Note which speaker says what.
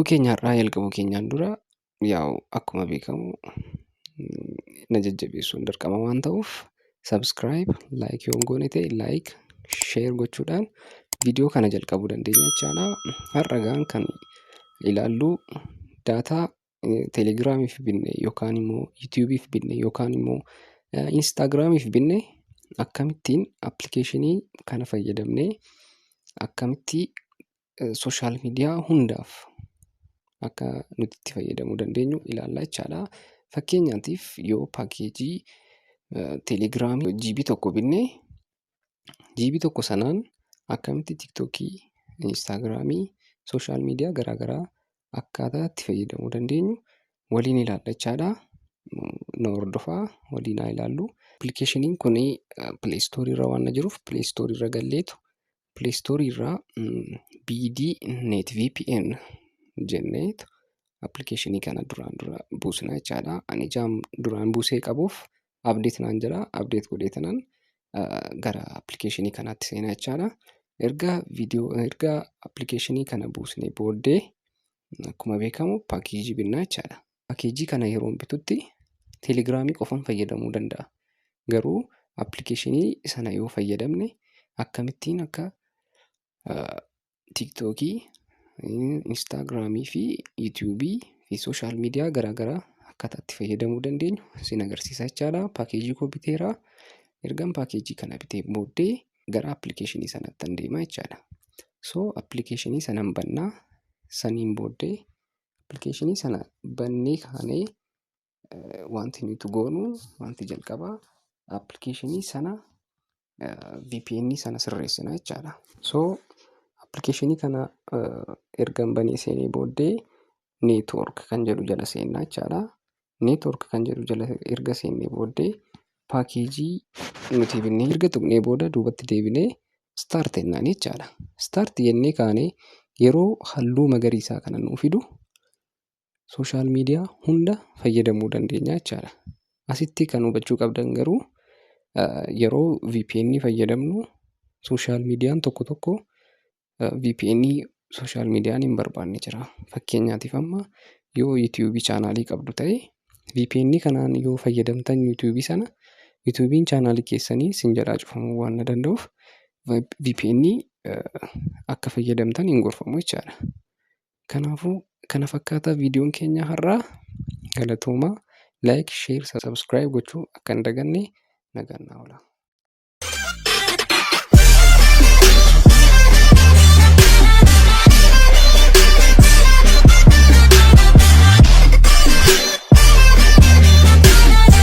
Speaker 1: Keenya har'aa jalqabuu keenyaan dura, yaa'u akkuma beekamu na jajjabeessuun dirqama waan ta'uuf, subscribe, like yoo hin goone ta'e like, share gochuudhaan viidiyoo kana jalqabuu dandeenya jechaadha. Har'a gaan kan ilaallu daataa Telegiraamiif binne yookaan immoo YouTubeiif binne yookaan immoo Instagramiif binne akkamittiin appilikeeshinii kana fayyadamnee akkamitti social media hundaaf akka nuti itti fayyadamuu dandeenyu ilaalla jechaadha. Fakkeenyaatiif, yoo paakeejii Telegiraamii GB 1 binne, GB 1 sanaan akkamitti TikTokii, Instagramii, social media garaagaraa akkaataa itti fayyadamuu dandeenyu waliin ilaalla jechaadha. Na hordofaa, waliin haa ilaallu. Appilikeeshiniin kun Play Storeii irra waan jiruuf, Play Storeii irra galleetu Play Storeii irraa BD Net VPN jenneetu appilikeeshinii kana duraan dura buusna jechaadha. Ani jaan duraan buusee qabuuf update naan jedha. Update godhee tanaan gara appilikeeshinii kanaatti seenaa jechaadha. Erga viidiyoo erga appilikeeshinii kana buusnee booddee, akkuma beekamu paakeejii binnaa jechaadha. Paakeejii kana yeroo bitutti Telegiraamii qofaan fayyadamuu danda'a. Garuu appilikeeshinii sana yoo fayyadamne akkamittiin akka TikTokii, Instagramii fi YouTubeii fi social media garaagaraa akkaataa itti fayyadamuu dandeenyu isin agarsiisa jechaadha. Paakeejii koo biteera. Ergan paakeejii kana bitee booddee gara appilikeeshinii sanaatti deema jechaadha. So appilikeeshinii sanan bannaa. Saniin booddee appilikeeshinii sana bannee kaanee wanti nuti goonu, wanti jalqabaa, appilikeeshinii sana VPN sana sirreessina jechaadha. So appilikeeshinii kana ergan banee seenee booddee network kan jedhu jala seennaa jechaadha. Network kan jedhu jala erga seennee booddee paakeejii nuti binnee erga tuqnee booda duubatti deebinee start jennaan jechaadha. Start jennee kaanee yeroo halluu magariisaa kana nuu fidu social media hunda fayyadamuu dandeenya jechaadha. Asitti kan hubachuu qabdan garuu, yeroo VPN fayyadamnu social mediaan tokko tokko VPN social mediaan hin barbaanne jira. Fakkeenyaatiif, amma yoo YouTubeii channelii qabdu ta'e, VPN kanaan yoo fayyadamtan YouTubeii sana, YouTubeiin channelii keessanii sin jalaa cufamuu waan danda'uuf VPN akka fayyadamtan hin gorfamu jechaadha. Kanaafuu kana fakkaata viidiyoon keenya har'aa. Galatoomaa. Like, share, subscribe gochuu akka hin daganne. Nagaan naa oolaa.